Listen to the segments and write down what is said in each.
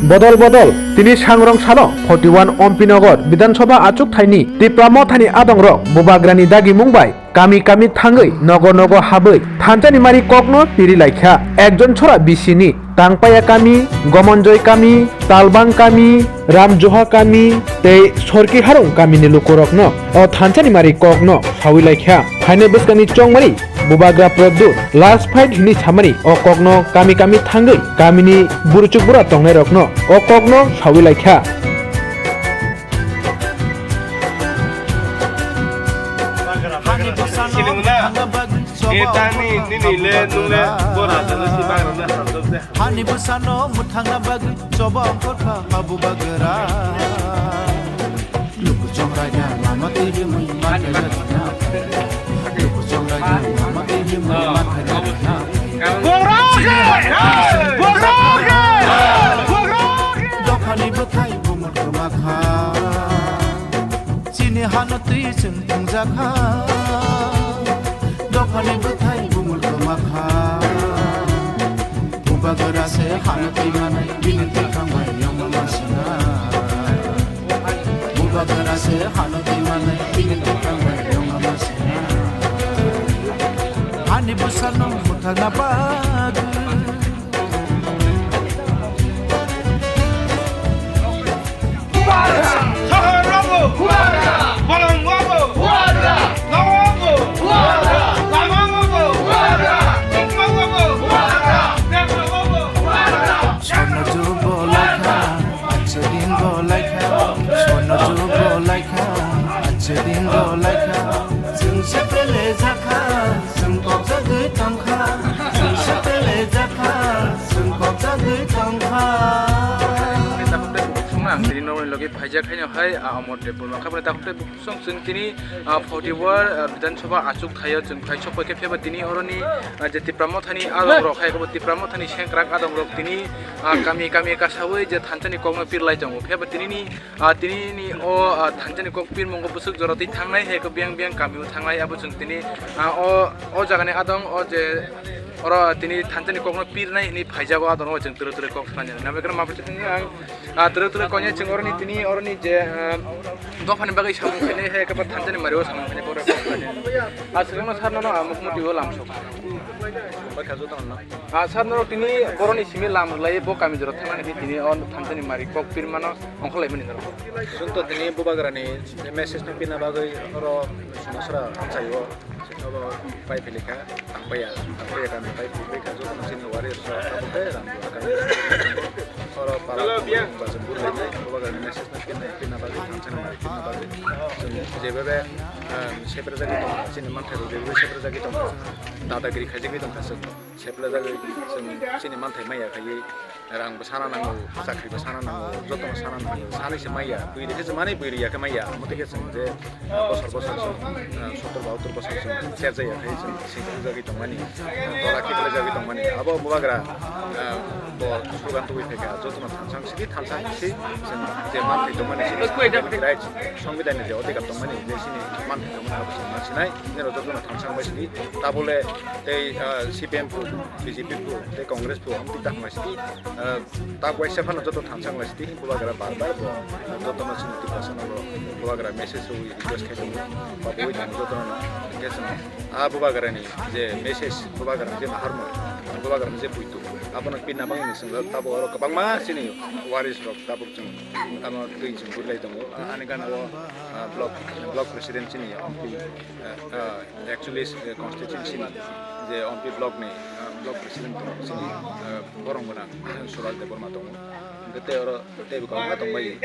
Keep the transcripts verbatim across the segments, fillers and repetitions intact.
Bodol bodol, tini sangrong salo forty one Ompi Nagar Bidhan Sabha achuk thaini Tipra Mothani adongrok Bubagrani dagimung bai kami kami thangwi nogo nogo habwi thanchani mari kokno piri laikha. Ekjon chora bisini Tangpaya kami, Gomonjoi kami, Talbang kami, Ramjoha kami tei Sorki Harung kamini lukurokno o thanchani mari kokno sawi laikha. Phainai bwskangni chongmani Bubagra Pradyut last fight hinwi samani o kokno kami kami thangwi kamini buruchuk bura tongnairokno o kokno sawi laikha. Ani bwsano thangna bagwi choba. Eta ni, nini le, nung le, bo raja no si bagra na hamjak de. Ani bwsano mwthangna bagwi choba ongkhorkha Bubagra. Luku chongraida lama twi himwi manthai rwkha. Luku chongraida lama twi himwi manthai rwkha. Bubagra! Bubagra! Bubagra! Dophani bwthai bumul kwmakha. Chini hano twi chwng thwngjakha. Dophani bwthai bumul kwmakha. Bubagra se hano twi manai bini twi kangbai yongma masina. Bubagra se hano twi manai bini twi kangbai yongma masina. Ani bwsano mwthangna bagwi. Swarno jugo laikha, ache din go laikha. Swarno jugo laikha, ache din go laikha. Chwng se pele jakha, chwng kok jagwi tongkha. Chwng se pele jakha, chwng kok jagwi tongkha. Takhuk tei bukhuk songno ang tini norokni logi phaijak haino hai, a, Amor Debbarma kha. Bwrwi takhuk tei bukhuk song chwng tini, a, forty one, a, Bidhan Sabha achuk thaio chwng phai sok pai khe phiyaba tini oroni, a, je Tipra Mothani adongrok hai, abo Tipra Mothani sengkrak adongrok tini, a, kami kami kasawi je thanchani kokno pirlai tongo. Phiyaba tinini, a, tinini o, a, thanchani kok pirmungo bwswk jora twi thangnai hai khe biyang biyang kamio thangnai abo chwng tini, a, o, o jagani adong o je oro tini thanchani kokno pirnai hinwi phaijago adongo chwng twrwi twrwi kok sanai. Nabaikheno maphi ang, a, twrwi twrwi kok ya chwng oroni tini oroni je, a, dophani bagwi samung khainai hai khe thanchani mario samung khainai borok kok sanai. A, swkangno sarno no, a, mukmuti o lamsok. Bai kha joto no. A, sir, norok tini boroni simi lam rwlai bo kami jora thangna hinwi tini o thanchani mari kok pirmano ongkhorlaimani norok. Chwng to tini Bubagrani message no pina bagwi oro Sumasra amchaio. Oro pai philikha, tangpaiya, tangpaiya kami pai philika joto no chini wari so abo khe ram kami. Oro para bajam burlai Bubagrani message no pina, pina bagwi thanchani mari pina bagwi. Chwng jebebe, um, seprejagwi tongkha, chini manthai rok jebebe seprejagwi tongkha. Dadagiri khaijagwi tongkha chwng. Seplajagwi chwng chini manthai maya khaiwi rang bo sana nango, chakri bo sana nango, joto no sana nango, sanwi se maya, bwrwi khe se mani, bwrwi ya khe maya, omo twi khe chwng je, ah, bosor bosor chwng, ah, sottor bahattor bosor chwng cherjaya khe chwng singkuk jagwi tongmani, tola khiklai jagwi tongmani, abo Bubagra, ah, bo slogan tubui phaikha, joto no thansa wng sidi, thansa wng si, chwng je manthai tongmani, chini rights, Songbidan ni je odhikar tongmani, je chini manthai tongmani, abo chwng ma sinai, nini joto no thansa wng bai sidi, tabole tei, ah, C P M phu, B J P phu, tei Congress phu, amtwi tak ma sidi, ah, tak waisa phano joto thansa wng lai sidi, Bubagra bar bar bo, ah, joto no chini Tiprasa no bo, Bubagra message rwui request khai tongo, ba bui tongo joto no, hingke chwng, ah, Bubagra ni je message, Bubagra ni je naharmung, Bubagra ni je buitu, abono pina bagwi ni chwng tabo oro kwbangma chini waris rok tabuk chwng tamo twi chwng burilai tongo, ah, ani gana o, ah, block, block president chini, ah, ah, Actually, eh, constituency ni je Ompi block ni, ah, block president tongo, chini, ah, borong gwnang, Suraj Debbarma tongo. Hingke tei oro teibo kwbangma tongbai,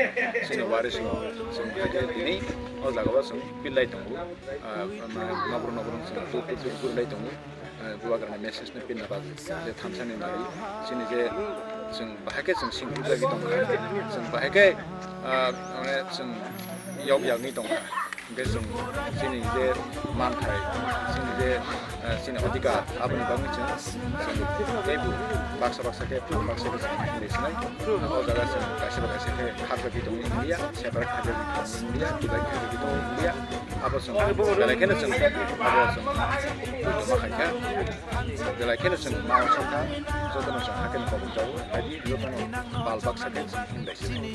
chini waris rok, chwng haikhe tini o jaga o chwng pillai tongo. Ah, ma-, nokro nokro chwng tur tur tur purilai tongo. Ah, Bubagrani message no pinna bagwi je thansa ni nari, chini je chwng bahai khe chwng singkuk jagwi tongkha, chwng bahai khe, ah, mane chwng yok yagwi tongkha. Hingke chwng chini je manthai, chini je, Chini odhikar, aboni bagwi chwng, chwng teibo baksa baksa khe, baksa baksa khe himlai sinai. O jaga chwng kaisa ba kaisa khe khakjagwi tongwi wngya, separate khakjagwi tongwi wngya, divide khakjagwi tongwi wngya. Abo chwng belai kheno chwng, abo chwng tongma khaikha. Belai kheno chwng ma wngsukha, jotono chwng hakhe ni kobok jago, haidi jotono bal baksa khe chwng himlai sinai.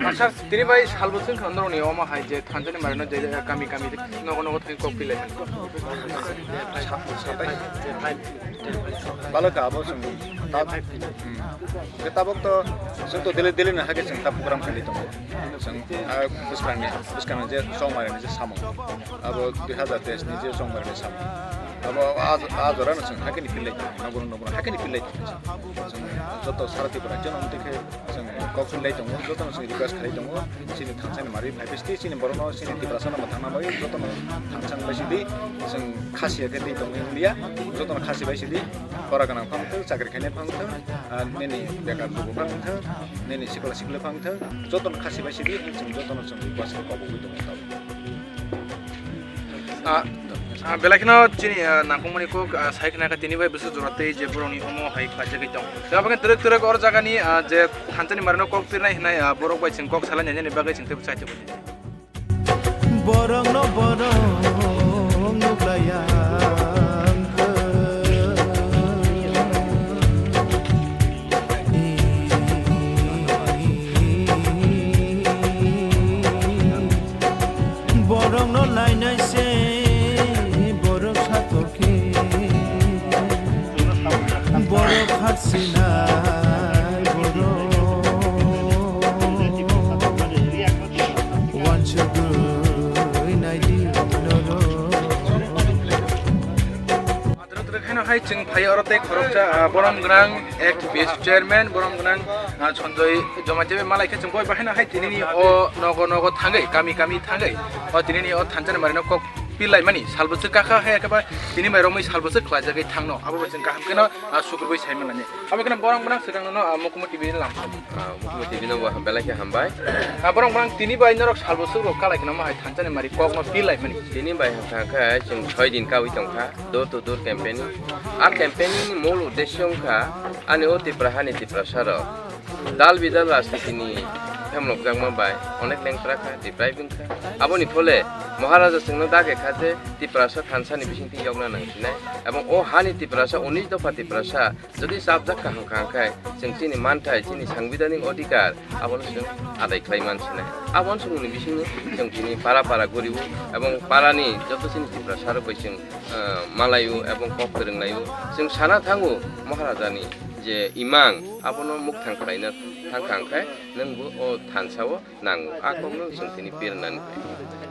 Acha, tini bai salbo chwng kha norokni omo hai je thansa ni mari no je kami kami nogo nogo thangwi kok pilai. Balo ka abo chwng ta-, hmm. Ke tabok to chwng to dele dele na hake chwng ta program kali tongo. Chwng, ah, bwskango ni, bwskango je chongmari ni je samung. Abo dui hazar teis ni je chongmari ni samung. Abo a, a jora no chwng hake ni pilai, nogo nogo hake ni pilai. Chwng joto sara Tripura jono twi khe Chwng kok swlai tongo, jotono chwng request khlai tongo, chini thansa ni mari phai piste chini borokno chini Tiprasa no mwthangna bagwi jotono thansa wngwi sidi chwng khasi khe twi tongwi wngya, jotono khasi bai sidi pora gwnang phang thung, chakri khainai phang thung, ah, nini bekar bubo phang thung, nini sikla sikla phang thung, jotono khasi bai sidi chwng jotono chwng request khe kobogwi tongo. Ah, ah, belai kheno chini, ah, nangkukmani kok, ah, sai khna kha tini bai bwswk jora tei je borokni omo hai khlaijagwi tong. Tei abo khe twrwk twrwk or jagani, ah, je thansa ni mari no kok pirnai hinai, ah, borok bai chwng kok salai nai nini bagwi chwng teibo chai tongwi. Borok no borok nuklaiya wngkha. Borok no lainai se borok satok khe borok kharsinai borok wansugwi naidi norok. Adro tere kheno hai chwng phai oro tei khoroksa, ah, borom gwnang ex B S chairman, borom gwnang, ah, Sanjoy Jamatia bai malai khe chwng koi bahai no hai tinini o nogo nogo thangwi, kami kami thangwi o tinini o thansa ni mari no kok pilai mani sal bwswk kakha hai khe ba tini mai romwi sal bwswk khlai jagwi thangno abo bo chwng kaham kheno, ah, sukrubui sai manani. Abo kheno borom gwnang swkang no, ah, Mukumu T V ni lam. Ah, Mukumu T V no bo ham belai khe hambai. Ah, borom gwnang tini bai norok sal bwswk rok kalai kheno ma hai thansa ni mari kok no pilai mani. Tini bai hwnkha khe chwng soi din kawi tongkha. Door to door campaigning. A campaigning ni mol uddesyo wngkha ani o Tipra hani Tiprasa rok dal bidal rajniti ni phemlokjakma bai onek lengtra kha, deprive wngkha. Aboni phole Maharaja chwngno dage kha je Tiprasa thansa ni bisingtwi yokna nang sinai, ebong o hani Tiprasa, unis dopha Tiprasa jodi chapjak kha hwnkha hwnkhe chwng chini manthai, chini sangbidhanik odhikar abono chwng adai khlai man sinai. Aboni swngmungni bisingno chwng chini para para goribo ebong parani joto chini Tiprasa rok bai chwng ah, malaio ebong kok kwrwnglaio. Chwng sana thango Maharajani je imang abono mukthang khlaina thangkha hwnkhe nwngbo o thansao nango, a kokno chwng tini pirnani.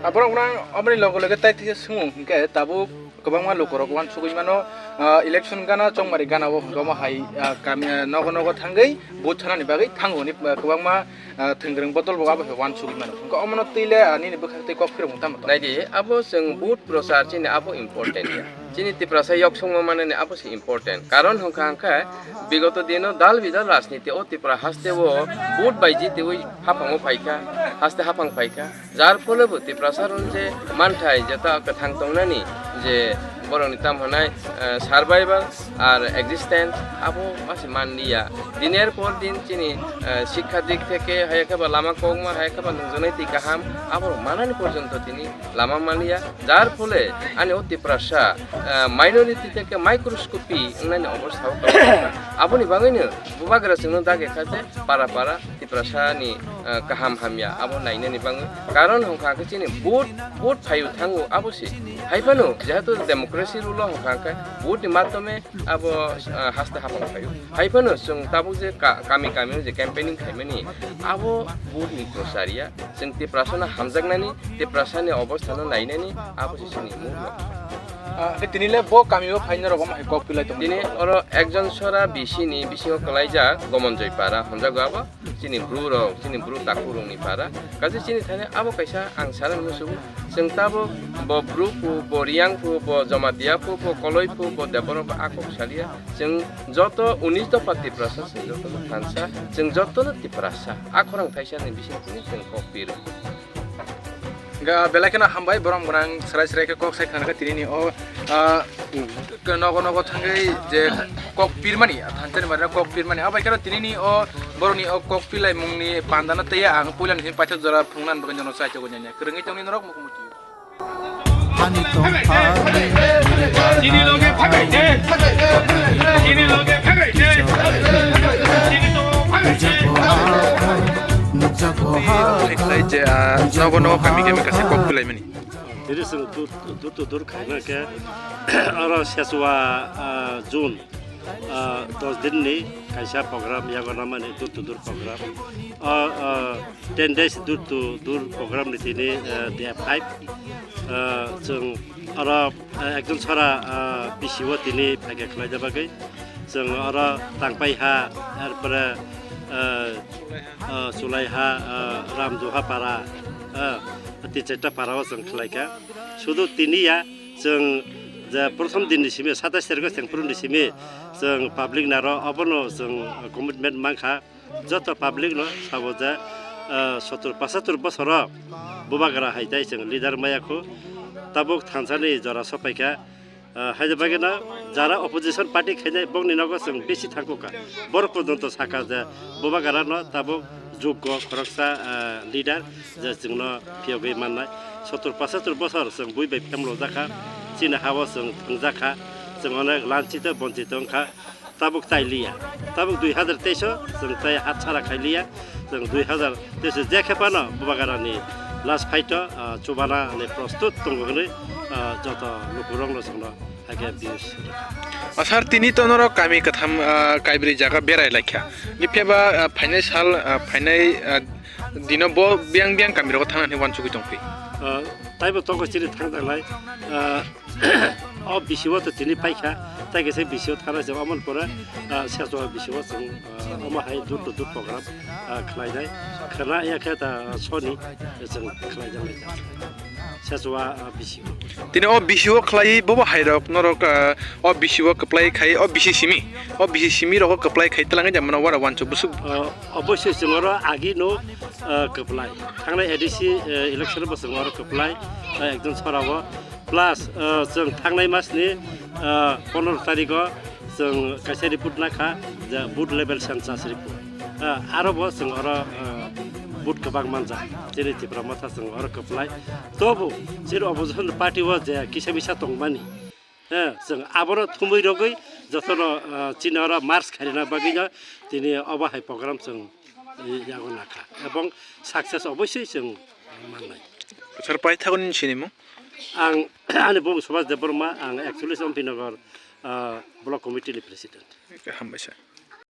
Ah, borok gwnang aboni loge loge tai thisa swngo hwnkhe tabuk kwbangma lukurok uansugwi mano, ah, election gana chongmari gana o hwnkhe omo hai, ah, kami, ah, nogo nogo thangwi vote sanani bagwi thango hwnwi, ah, kwbangma ah, thwngkwrwng bodol bo abo hai uansugwi mano. Hwnkhe omono twi le, ah, nini bwkhak tei kok phirokmung tamo tong? Naidi, abo chwng vote prochar chini abo important ya. Chini Tiprasa yok songma manani abo se important. Karon hwnkha hwnkhe bigoto dino dal bidal rajniti o Tripura haste o vote bai jitiwi haphango phaikha, haste haphang phaikha. Jar phole bo Tiprasa rok je manthai jeta kwthang tongnani je borokni tam hwnai, eh, survival ar existence abo mase manliya. Diner por din chini, eh, sikha dik theke, hai khe ba lama kokma, hai khe ba nungjaknai twi kaham, abo manani porjonto tini lama manliya. Jar phole ani o Tiprasa, eh, minority theke microscopy wngnani obostha o kwbangma. Aboni bagwino bubagra chwngno dage kha je para para Tiprasani, eh, kaham hamya abo nainani bagwi. Karon hwnkha khe chini vote, vote phaio thango abo se. Hai phano jehetu democracy rule o hwnkha khe vote ni madhyome abo, ah, haste haphang phaio. Hai phano chwng tabuk je ka-, kami kami o je campaigning khaimani, abo vote ni prochar ya. Chwng Tiprasano hamjaknani, Tiprasani obostha no nainani, abo se chini mul lok. Ah, khe tini le bo kami o phaina rok omo hai kok pilai tongo. Tini oro ekjon sora B C ni bisingo kwlaijak Gomonjoi Para honjago abo. Chini bru rok, chini bru takhuk rokni para. Kaisa chini thani abo kaisa ang sana musugo. Chwng tabuk bo bru phu, bo Riang phu, bo Jamatia phu, bo Koloi phu, bo Debbarma phu a kok salia. Chwng joto unis dopha Tiprasa, chwng joto no thansa, chwng joto no Tiprasa. A khorang thaisa ni bising tini chwng kok piro. Ga belai kheno hambai, borom gwnang, srai srai khe kok sai khna khe tinini o, ah, nogo nogo thangwi je kok pirmani, thansa ni barina kok pirmani. Abai kheno tinini o borokni o kok pilai mungni pandano tei ang puilani simi paithak jora phungnani bagwi nono chai chago nya nya. Kwrwngwi tongni norok mukumuti. Hani tongphani Chini loge phagai de. Chini loge phagai de. Chini to phagai de. Nukjago ha, nukjago ha. Khlai je, ah, nogo nogo kami kami kasa kok pilai mani. Tini chwng dur, dur to dur khaina khe, oro seswa, ah, June, ah, dos din ni kaisa program yago namani dur to dur program. O, ah, ten days dur to dur program ni tini, ah, day five. Ah, chwng oro, ah, ekjon sora, ah, B C O tini phaikha khlai da bagwi. Chwng oro tangpai ha, er pore, ah, ah, Chulaiha, ah, Ramjuha para, ah, tei chaita para o chwng khlai kha. Sudu tini ya, chwng je prothom din ni simi, satais tarikh o chwng phuru ni simi, chwng public naro obono chwng commitment man kha. Joto public no sabo je, ah, sottur pochattur bosor o Bubagra hai tai chwng leader maya khu. Tabuk thansa ni jora sopai kha. Ah, hai bagwi no jara opposition party khainai bokni nogo chwng besi thangkukha. Borok pojonto sakha je Bubagra no tabuk juggo khoroksa, ah, leader je chwngno phiyogwi mannai. Sottur pochattur bosor chwng bui bai phemlo jakha, chini ha-o chwng thwngjakha, chwng onek lanchito bonchito wngkha. Tabuk tai liya. Tabuk dui hazar teis o chwng tai hat sara khai liya. Chwng dui hazar teis o je khe phano Bubagrani last fight o, ah, chubana ni prostut tongo hwnwi, ah, joto lukurokno chwngno hai khe views rwkha. Ah, sir, tini to norok kami kwtham, ah, kaibrwi jaga berai laikha. Ni phiyaba, ah, phainai sal, ah, phainai, ah, dino bo biyang biyang kami rogo thangna hwnwi uansugwi tongphi. Ah, taibo tongo chini thang tanglai. Ah, O B C O to tini paikha, tai kaisa B C O thana se omo ni pore, ah, seswa B C O chwng, ah, omo hai door to door program, ah, khlainai. Khna ya khe ta soni chwng khlaijaknai ta. Seswa, ah, B C O. Tini o B C O khlai bobo hai rok norok, ah, o B C O kwplai khai o B C simi, o B C simi rogo kwplai khai twlangwi jamano wara wancho busuk. Ah, obosoi chwng oro agi no, ah, kwplai. Thangnai A D C, ah, election bo chwng oro kwplai, ah, ekjon sora o. Plus, ah, chwng thangnai mas ni, ah, pondro tarikh o chwng kaisa report nakha je booth level census report. Ah, aro bo chwng oro, ah, booth kwbang manjak. Chini Tipra Motha chwng oro kwplai. Tobo chini opposition party o je kisa misa tongmani, eh, chwng abono thumwi rogwi jotono, ah, chini oro march khairina bagwino tini obo hai program chwng yago nakha. Ebong success obosoi chwng mannai. Sir, paithakgwi nini sinimung? Ang, ani bumo Subhas Debbarma, ang actually Ompi Nagar, ah, block committee ni president. Hambai sir.